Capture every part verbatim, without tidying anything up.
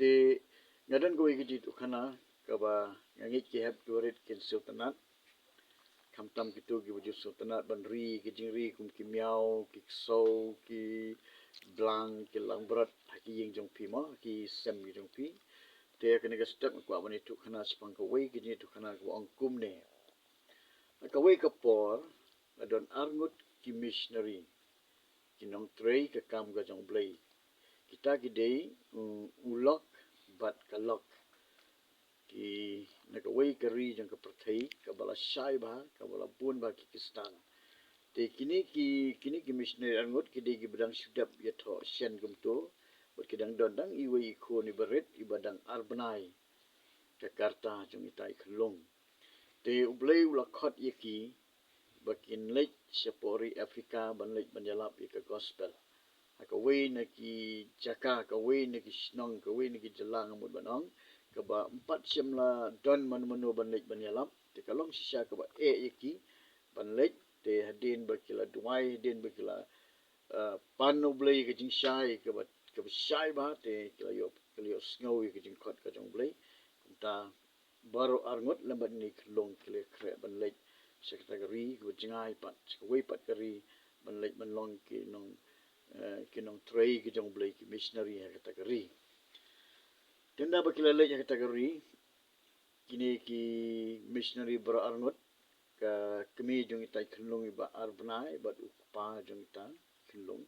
Te nga don kawei ka jingïathuhkhana kaba nga ngeit ki hep ki barit kin sngewtynnat. Khamtam kito kiba ju sngewtynnat ban ri ki jingri kum ki miaw, ki ksew, ki blang, ki langbrot ha ki ïing jong phi mo, ha ki sem ki jong phi. Te kane ka step nga kwah ban ïathuhkhana shaphang kawei ka jingïathuhkhana kaba ong kumne. Ha kawei ka por la don arngut ki missionary, ki nongtrei ka kam ka jong U Blei. Kita ki dei u, u Lok bad ka Lok. Ki na kawei ka ri jong ka pyrthei kaba la shai bha, kaba la bun bha ki Khristan. Te kine ki, kine ki missionary arngut ki dei kiba dang shu dep ïathoh shen kumto. Bad ki dang don dang iwei i khun iba rit iba dang ar bnai. Ka karta jong ita i khyllung. Te U Blei u la khot ïa ki ba kin leit shapoh ri Africa ban leit ban ïalap ïa ka gospel. Ha kawei na ki jaka, kawei na ki shnong, kawei na ki jylla nga mut ban ong, kaba ym pat shym la don mano mano ban leit ban ïalap. Te ka long shisha kaba eh ïa ki ban leit. Te hadien ba ki la duwai, hadien ba ki la, eh, pan U Blei ka jingshai kaba, kaba shai bha, te ki la ïoh, ki la ïohsngew ïa ka jingkhot ka jong U Blei. Kumta baroh arngut lem bad ine i khyllung ki la khreh ban leit sha kata ka ri kaba jngai pat, sha kawei pat ka ri ban leit ban long ki nong, eh, ki nongtrei ki jong U Blei, ki missionary ha kata ka ri. Te ynda ba ki la leit ha kata ka ri, kine ki missionary baroh arngut, ka kmie jong ita i khyllung iba ar bnai bad u kpa jong ita i khyllung,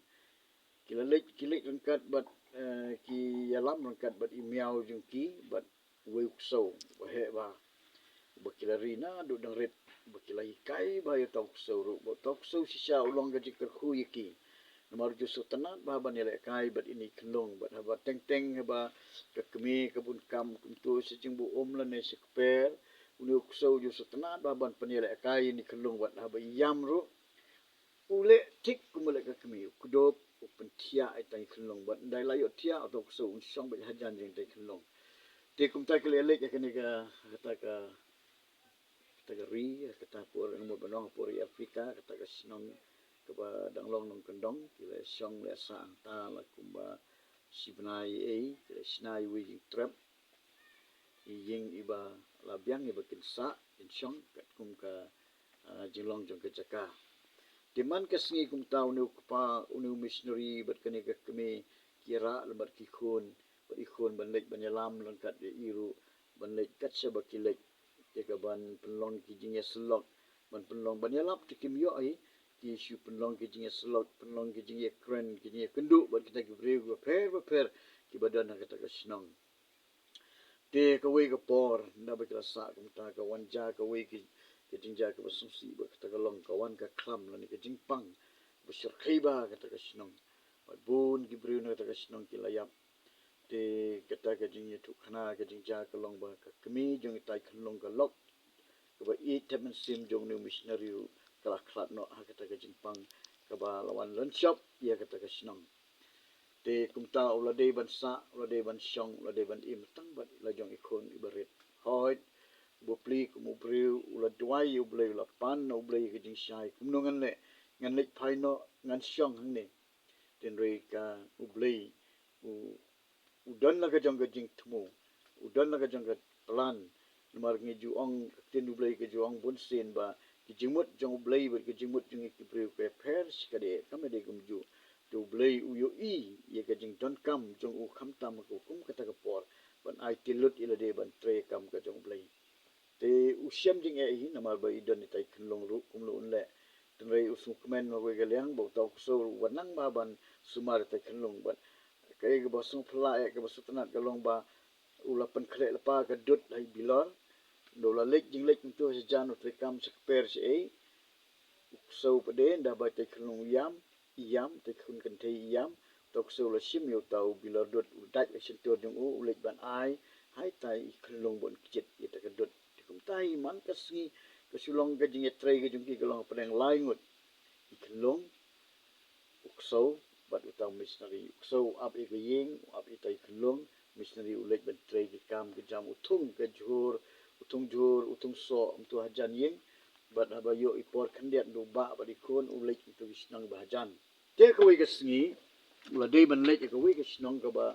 ki la leit, ki leit ryngkat bad, eh, ki ïalam ryngkat bad i miaw jong ki bad uwei u ksew uba heh bha, uba ki la ri naduh dang rit, uba ki la hikai bha ïa uta u ksew ruh, ba uta u ksew shisha u long ka jingkyrkhu ïa ki. Namar u ju sngewtynnat bha ban ïalehkai bad ine i khyllung, bad haba teng teng haba ka kmie ka bun kam kumto sha jingbuh um lane sha kper, une u ksew u ju sngewtynnat bha ban pynïalehkai ïa ine i khyllung, bad haba ïam ruh u leh thik kumba leh ka kmie, u kdup, u pynthiah ïa ita i khyllung, bad ynda i la ïohthiah uta u ksew un shong beit hajan jong ita i khyllung. Te kumta ki la leit ha kane ka, kata ka, kata ka ri, kata por nga mut ban ong por ri Africa, kata ka shnong kaba dang long nongkyndong, ki la shong leh sah hangta la kumba shi bnai ei, ki la shna iwei i jingtrep. I ïing iba la biang iba kin sah, kin shong katkum ka, ah, jinglong jong ka jaka. Te man ka sngi kumta une u kpa, une u missionary bad kane ka kmie ki rah lem bad ki khun, bad i khun ban leit ban ïalam ryngkat ïa i ruh, ban leit kat shaba ki leit. Te ka ban pynlong ki jingïasyllok, ban pynlong ban ïalap te kim ïoh hi, ki shu pynlong ki jingïasyllok, pynlong ki jingïakren, ki jingïakynduh bad kita ki briew bapher bapher kiba don ha kata ka shnong. Te kawei ka por, ynda ba ki la sah kumta, ka wan jia kawei ka, ka jingjia kaba sngewsih, ba kata ka long ka wan ka khlam lane ka jingpang ba shyrkhei bha ha kata ka shnong. Bad bun ki briew na kata ka shnong ki la ïap. Te kata ka jingïathuhkhana, ka jingjia ka long ba ka kmie jong ita i khyllung ka Lok, kaba ïeit thep mynsiem jong une u missionary ruh, ka la khlad noh ha kata ka jingpang kaba la wan lynshop ïa kata ka shnong. Te kumta u la dei ban sah, u la dei ban shong, u la dei ban im tang bad la jong i khun iba rit. Hooid, u bapli kum u briew u la duwai ïa U Blei, u la pan na U Blei ka jingshai, kumno ngan leh, ngan leit phai noh, ngan shong hangne. Hynrei ka U Blei u, u don la ka jong ka jingthmu, u don la ka jong ka plan. Namar ngi ju ong, ka ktien U Blei ka ju ong bunsien ba ki jingmut jong U Blei bad ki jingmut jong ngi ki briew ka pher shikatdei, kam dei kumjuh. Te U Blei u ïohi ïa ka jingdonkam jong u khamtam ha ka kum kata ka por ban aiti lut ïa lade ban trei kam ka jong U Blei. Te u shem jingeh hi namar ba i don ita i khyllung ruh, kumno un leh. Hynrei u sngewkmen ha kawei ka liang ba uta u ksew ruh u nang bha ban sumar ita i khyllung, bad kaei kaba sngewphylla eh, kaba sngewtynnat ka long ba u la pynkhleh lypa ka dud ha i bilor. Ynda u la leit jingleit kumto shajan, u treikam sha kper shaei, u ksew pat de, ynda ba ita i khyllung i ïam, i ïam, ita i khun kynthei i ïam, uta u ksew u la shim ïa uta u bilor dud, u dait ha shyntur jong u, u leit ban ai ha ita i khyllung ban kjit ïa kata ka dud. Te kumta hi man ka sngi ka shu long ka jingïatrei ka jong ki ka long hapdeng lai ngut. I khyllung, u ksew bad uta u missionary. U ksew u ap ïa ka ïing, u ap ïa ita i khyllung, missionary u leit ban trei ki kam ki jam, u thung ka jhur, u thung jhur, u thung soh, kumto hajan ïing. Bad haba ïoh i por khyndiat, ynda u bah bad i khun, u leit kumto ki shnong ba hajan. Te kawei ka sngi u la dei ban leit ïa kawei ka shnong kaba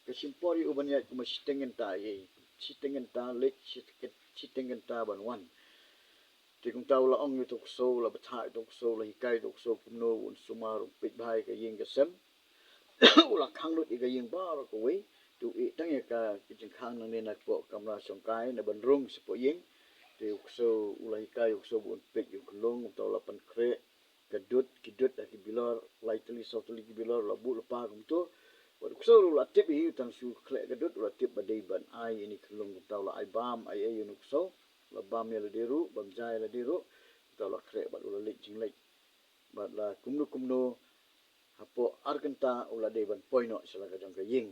Ka shim por ïa u ban ïaid kumba shiteng kynta, ïa shiteng kynta leit, shiteng kynta ban wan. Te kumta u la ong ïa uto u ksew, u la bthah ïa uto u ksew, u la hikai ïa uto u ksew kumno un sumar, un peit bha ïa ka ïing ka sem. U la khang lut ïa ka ïing baroh kawei. Te u ïeh tang ïa ka, ka jingkhang nangne na ka poh kamra shongkai, na ban rung shapoh ïing. Te u ksew u la hikai ïa u ksew ba un peit ïa u khyllung, kumta u la pynkhreh ka dud, ki dud ha ki bilor, lai tylli saw tylli ki bilor, u la buh lypa kumto. Bad u ksew ruh u la tip hi, tang shu khleh ka dud, u la tip ba dei ban ai ïa une u khyllung, kumta u la ai bam, ai ei ïa une u ksew. U la bam ïa lade ruh, bam ja ïa lade ruh, kumta u la khreh bad u la leit jingleit. Bad la kumno kumno, hapoh ar kynta u la dei ban poi noh sha la ka jong ka ïing.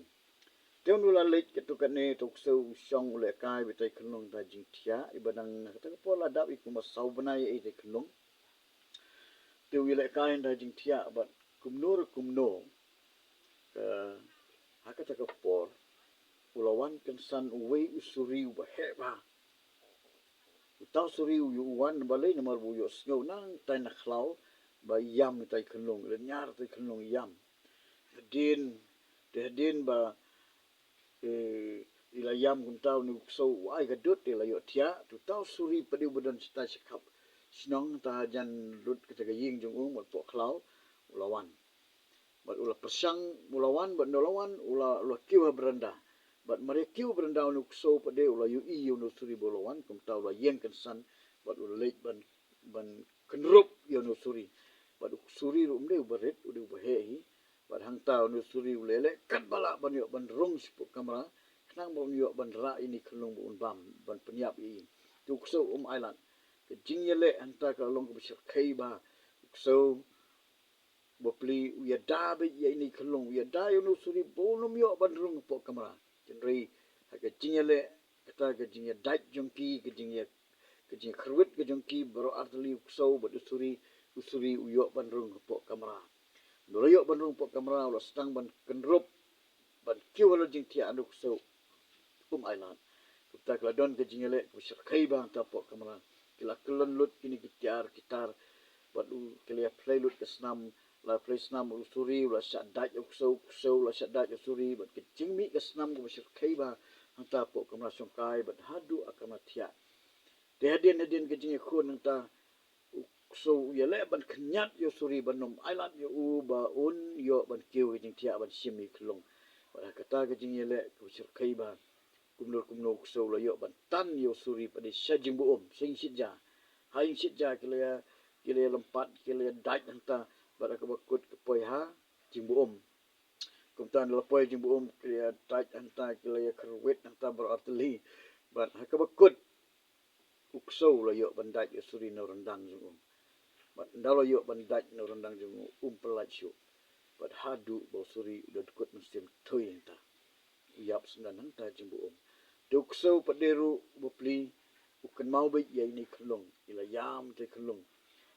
Te u la leit katto katne, uto u ksew u shong u lehkai bad itai i khyllung da jingthiah, i ba dang ha kata ka por la dap i kumba saw bnai ïa itai i khyllung. Te u ïalehkai da jingthiah bad kumno re kumno, ka, ha kata ka por u la wan kynsan uwei u suri uba heh bha. Uta u suri u ïoh u wan balei, namar ba u ïohsngew nangtai na khlaw ba ïam itai i khyllung, lynñiar itai i khyllung ïam. Hadien, te hadien ba, eh, i la ïam kumta une u ksew u ai ka dud te la ïohthiah, te uta u suri pat uba don shatai shakhap shnong, ta hajan lut kata ka ïing jong u, bad poh khlaw u la wan. Bad u la pyrshang, u la wan, bad ynda u la wan, u la, u la kiew ha baranda. Bad mar ïa kiew baranda une u ksew pat u la ïohi ïa une u suri ba u la wan, kumta u la ïeng kynsan, bad u la leit ban, ban kynrup ïa une u suri. Bad u suri ruh um dei uba rit, u dei uba heh hi. Bad hangta une u suri u leh leh katba lah ban ïoh ban rung shapoh kamra, khnang ba un ïoh ban rah ïa une u khyllung ba un bam, ban pynïap ïa i. Te u ksew um ailad. Ka jingïaleh hangta ka long kaba shyrkhei bha. U ksew bapli u ïada beit ïa une u khyllung, u ïada ïa une u suri ba un ym ïoh ban rung hapoh kamra. Hynrei ha ka jingïaleh, kata ka jingïadait jong ki, ka jingïa, ka jingïakyrwit ka jong ki baroh artylli, u ksew bad u suri, u suri u ïoh ban rung hapoh kamra. Ynda u la ïoh ban rung hapoh kamra, u la sdang ban kynrup, ban kiew halor jingthiah, une u ksew um ailad. Kumta ka la don ka jingïaleh kaba shyrkhei bha hangta hapoh kamra. Ki la kyllon lut kine ki tiar ki tar, bad u, ki la ïa phlei lut ka snam, la phlei snam, u suri u la shah dait ïa u ksew, u ksew u la shah dait ïa u suri, bad ka jingmih ka snam kaba shyrkhei bha hangta hapoh kamra shongkai, bad haduh ha kamra thiah. Te hadien hadien ka jingïakhun hangta, u ksew u ïaleh ban khñiat ïa u suri ban ym ailad ïa u ba un ïoh ban kiew ka jingthiah ban shim ïa u khyllung. Bad ha kata ka jingïaleh kaba shyrkhei bha, kumno kumno u ksew u la ïoh ban tan ïa u suri pat sha jingbuh um, sha ïing shitia. Ha ïing shitia ki la ïa, ki la ïa lympat, ki la ïa dait hangta, bad ha kaba kut ka poi ha jingbuh um. Kumta ynda la poi ha jingbuh um, ki la ïa dait hangta, ki la ïa kyrwit hangta baroh artylli. Bad ha kaba kut u ksew u la ïoh ban dait ïa u suri na u ryndang jong u. Bad ynda u la ïoh ban dait na u ryndang jong u, um pyllait shuh. Bad haduh ba u suri u da dkut mynsiem thui hangta. U ïap syndon hangta ha jingbuh um. Te u ksew pat ruh bapli, u kynmaw beit ïa ine i khyllung, i la ïam itai i khyllung.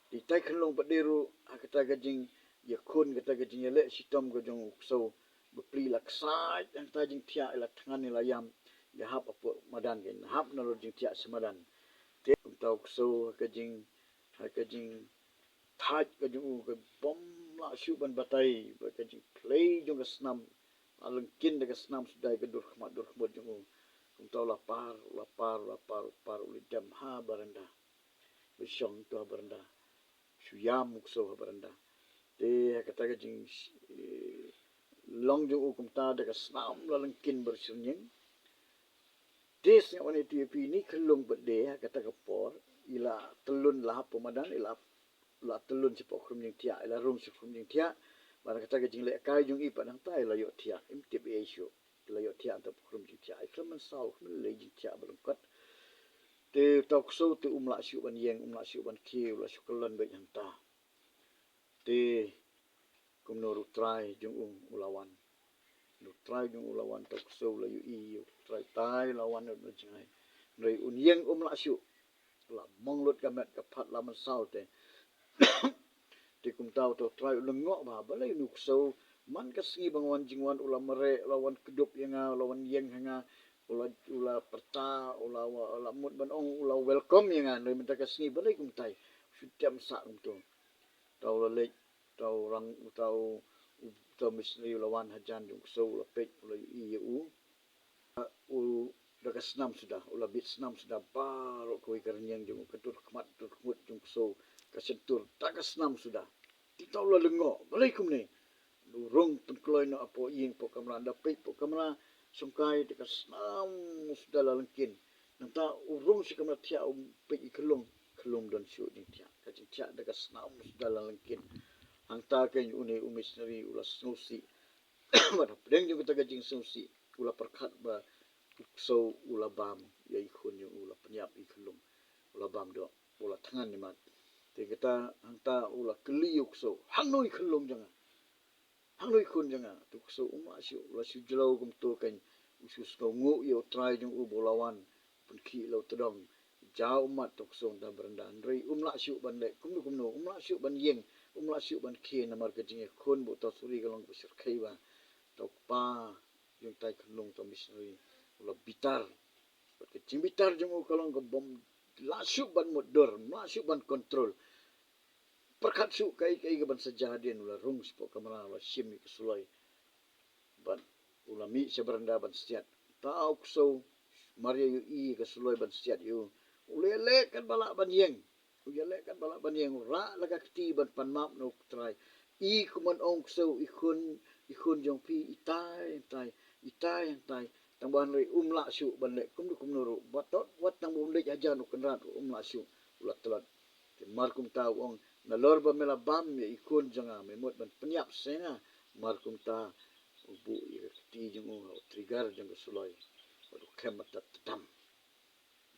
Te itai i khyllung pat ruh, ha kata ka jingïakhun, kata ka jingïaleh shitom ka jong u ksew, bapli la ksaid hangta jingthiah, i la thngan, i la ïam, ïa hap hapoh madan, ka hap nalor jingthiah sha madan. Te kumta u ksew ha ka jing, ha ka jingthait ka jong u kaba ym lah shuh ban batai, bad ka jingphlei jong ka snam, la lyngkhin da ka snam suda ïa ka dur khmat dur khmut jong u. Kumta u la par, u la par, u la par, u par, u la dem ha baranda. Ba shong to ha baranda. Shu ïam u ksew ha baranda. Te ha kata ka jing, eh, long jong u kumta da ka snam la lyngkhin bar shyrñiang. Te sngap wan ïa tu ïa phi, ine i khyllung pat ha kata ka por, i la tyllun, la hap hapoh madan, i la, la tyllun shapoh khrum jingthiah, i la rung shapoh khrum jingthiah. Bad ha kata ka jinglehkai jong i pat hangta i la ïohthiah, im tip ei ei shuh. I la ïohthiah hangta hapoh khrum jingthiah, i khlem mynsaw, khlem lei jingthiah ba lyngkot. Te uta u ksew te um lah shuh ban ïeng, um lah shuh ban khie, u la shu kyllon beit hangta. Te kumno ruh u trai jong u u la wan. U trai jong u u la wan, uta u ksew u la ïohi, u trai tai u la wan, u la jngai. Hynrei un ïeng um lah shuh. La mong lut ka met ka phad, la mynsaw te. Te kumta uta u trai u lyngngoh bha, balei une u ksew man ka sngi ba nga wan jingwan u la mareh, u la wan kdup ïa nga, u la wan ïeng ha nga, u la, u la pyrta, u la wa-, u la mut ban ong, u la welcome ïa nga, hynrei mynta ka sngi balei kumtai. Shu dem sah kumto. Uta u la leit, uta u rang, uta u, u Uta u missionary u la wan hajan jong u ksew, u la peit, u la ïohi ïa u. U, da ka snam suda, u la bit snam suda baroh kawei ka rynïeng jong u, ka dur khmat dur khmut jong u ksew, ka shyntur da ka snam suda. Te uta u la lyngngoh, balei kumne? U rung pynkloi noh hapoh ïing hapoh kamra, da peit hapoh kamra shongkai da ka snam suda la lyngkhin. Nangta u rung sha kamra thiah, u peit ïa i khyllung, khyllung ym don shuh jingthiah, ka jingthiah da ka snam suda la lyngkhin. Hangta keiñ une u missionary u la sngewsih. Bad hapdeng jong kata ka jingsngewsih, u la pyrkhat ba u ksew u la bam ïa i khun jong u, u la pynïap ïa i khyllung, u la bam doh, u la thngan imat. Te kata, hangta u la kylli ïa u ksew, hangno i khyllung jong nga? Hangno i khun jong nga? Te u ksew um lah shuh, u la shu jylliew kumto keiñ, u shu sngewnguh ïa u trai jong u ba u la wan, u pynkhih la u tdong. Jaw ummat, te u ksew hangta ha baranda, hynrei um lah shuh ban leh kumno kumno, um lah shuh ban ïeng, um lah shuh ban khie, namar ka jingïakhun bad uta u suri ka long kaba shyrkhei bha. Te u kpa jong utai i khyllung, uta u missionary, u la bitar. Bad ka jingbitar jong u ka long kaba ym lah shuh ban mutdur, ym lah shuh ban kontrol. Pyrkhat shuh kaei kaei kaban sa jia hadien, u la rung shapoh kamra, u la shim ïa ka suloi. Bad u la mih sha baranda ban siat. Uta u ksew, mar ïa u ïohi ïa ka suloi ban siat ïa u, u la ïaleh katba lah ban ïeng. U ïaleh katba lah ban ïeng, u rah la ka kti ban pan map na u trai. I kumno ong u ksew, i khun, i khun jong phi, itai, itai, itai, itai. Tang ba hynrei um lah shuh ban leh kumno kumno ruh. Wat, wat tang ba un leit hajan u Kynrad ruh um lah shuh, u la tlot. Te mar kumta u ong, nalor ba me la bam ïa i khun jong nga, me mut ban pynïap sha nga. Mar kumta u buh ïa ka kti jong u ha u trigger jong ka suloi, bad u khem bad u tdam.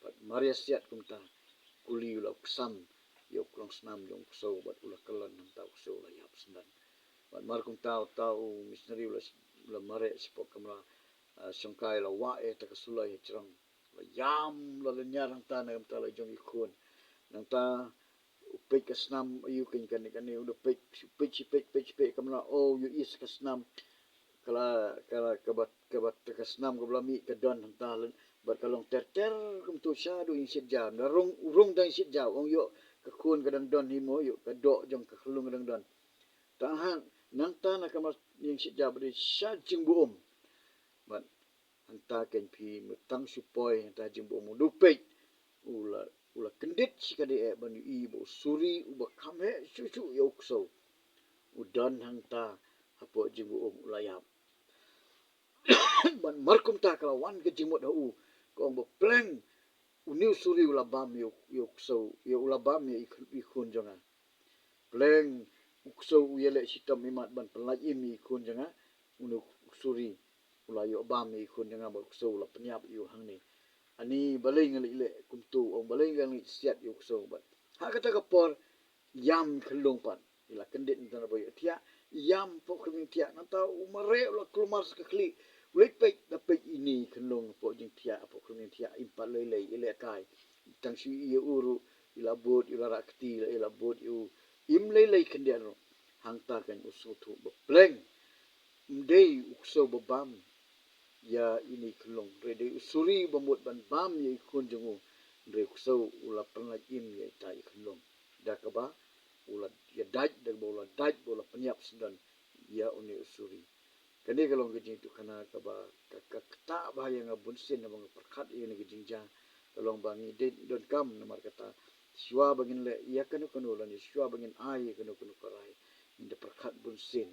Bad mar ïa siat kumta, kuli u la ksam ïa u klongsnam jong u ksew, bad u la kyllon, nangta u ksew u la ïap syndon. Bad mar kumta uta u missionary u la, u la mareh shapoh kamra, ah, shongkai, la wah ïa kata ka suloi ha jrong. La ïam, la lynñiar hangta na ka bynta la jong i khun. Nangta u peit ka snam, ïoh kane kane, u da peit, peit shi peit, peit shi peit kamra, oh, u ïohi sa ka snam. Ka la, ka la, kaba, kaba, ka snam kaba la mih ka don hangta lynti, bad ka long ter ter kumto shaduh ïing shitia. Da rung, rung da ïing shitia, ong ïoh ka khun ka dang don hi mo, ïoh ka doh jong ka khyllung ka dang don. Tang hang, nangta na kamra ïing shitia ba dei sha jingbuh um. Bad hangta keiñ phi, mynta tang shu poi hangta jingbuh um, u da peit, u la, u la kyndit shikatdei eh ban ïohi ba u suri uba kham heh shuh shuh ïa u ksew u don hangta hapoh jingbuh um, u la ïap. Bad mar kumta ka la wan ka jingmut ha u, ka ong ba pleng une u suri u la bam ïa u, ïa u ksew, ïa u la bam ïa i khun, i khun jong nga. Pleng u ksew u ïaleh shitom imat ban pynlait im ïa i khun jong nga, une u suri u la ïoh bam ïa i khun jong nga, bad u ksew u la pynïap ïa u hangne. Ani balei nga leit leh kumto, ong, balei nga leit siat ïa u ksew? Bad ha kata ka por ïam khyllung pat. I la kyndit nangta ba ïoh thiah, ïam hapoh khyndiat thiah, nangta u mareh u la kulmar sa ka khlieh. U leit peit, da peit ine i khyllung hapoh jingthiah, hapoh khyndiat thiah, im pat lei lei, i lehkai. Tang shu ïohi ïa u ruh, i la bud, i la rah kti, i la bud ïa u, im lei lei khyndiat ruh. Hangta keiñ u sngewthuh ba pleng ym dei u ksew ba bam ïa ine i khyllung, hynrei dei u suri ba mut ban bam ïa i khun jong u. Hynrei u ksew u la pynlait im ïa ita i khyllung, da kaba u la ïadait, da kaba u la dait, ba u la pynïap syndon ïa une u suri. Kane ka long ka jingïathuhkhana kaba ka, ka ktah bha ïa nga bunsien haba nga pyrkhat ïa kane ka jingjia. Ka long ba ngi dei donkam, namar kata shuwa ba ngin leh ïa kano kano lane shuwa ba ngin ai ïa kano kano ka rai, ngin da pyrkhat bunsien.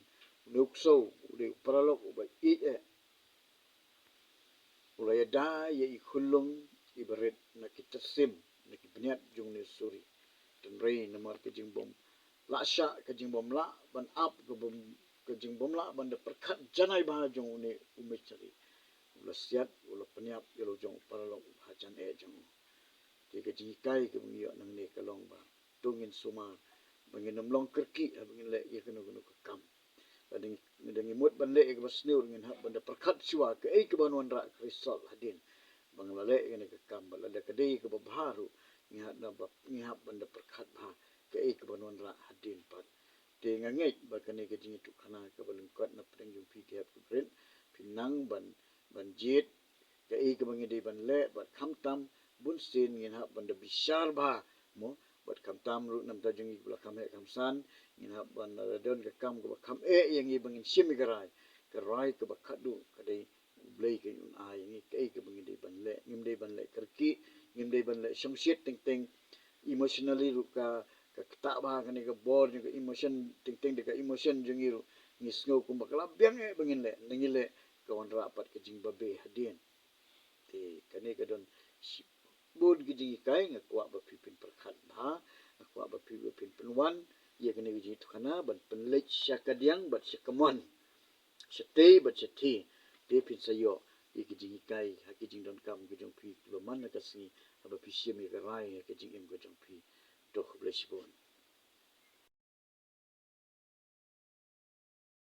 Une u ksew u dei u paralok uba ïeit eh. U la ïada ïa i khyllung iba rit na ki tyrsim, na ki bniat jong une u suri. Hynrei namar ka jingbym lah shah, ka jingbym lah ban ap, ka bym, ka jingbym lah ban da pyrkhat janai bha jong une u missionary, u la siat, u la pynïap ïa la u jong u paralok uba hajan eh jong u. Te ka jinghikai kaba ngi ïoh nangne ka long ba to ngin sumar ba ngin ym long kyrkieh haba ngin leh ïa kano kano ka kam. Lada ngi, lada ngi mut ban leh ïa kaba sniew ruh ngin hap ban da pyrkhat shuwa kaei kaban wanrah ka result hadien ba nga la leh ïa kane ka kam. Bad lada ka dei kaba bha ruh ngi hap ban da, ngi hap ban da pyrkhat bha kaei kaban wanrah hadien pat. Te nga ngeit ba kane ka jingïathuhkhana kaba lyngkot na pdeng jong phi ki hep ki barit, phin nang ban, ban jied kaei kaba ngi dei ban leh, bad khamtam bunsien ngin hap ban da bishar bha mo, Bad khamtam ruh namar jong ngi kiba la kham heh kham san, ngin hap ban la don ka kam kaba kham eh ïa ngi ba ngin shim ïa ka rai. Ka rai kaba khatduh ka dei U Blei ka un ai ïa ngi kaei kaba ngin dei ban leh. Ngim dei ban leh kyrkieh, ngim dei ban leh shongshit teng teng. Emotionally ruh ka, ka ktah bha kane ka bor jong ka emotion, teng teng da ka emotion jong ngi ruh ngi sngew kumba ka la biang eh ba ngin leh, nangta ngi leh ka wanrah pat ka jingbabe hadien. Te kane ka don shibun ki jinghikai, nga kwah ba phi pynpyrkhat bha, nga kwah ba phi ba phin pynwan ïa kane ka jingïathuhkhana ban pynleit sha kadiang bad sha kamon, shatei bad shathie. Te phin sa ïoh ïa ki jinghikai ha ki jingdonkam ki jong phi kiba man ha ka sngi, haba phi shim ïa ka rai ha ka jingim ka jong phi. To khublei shibun.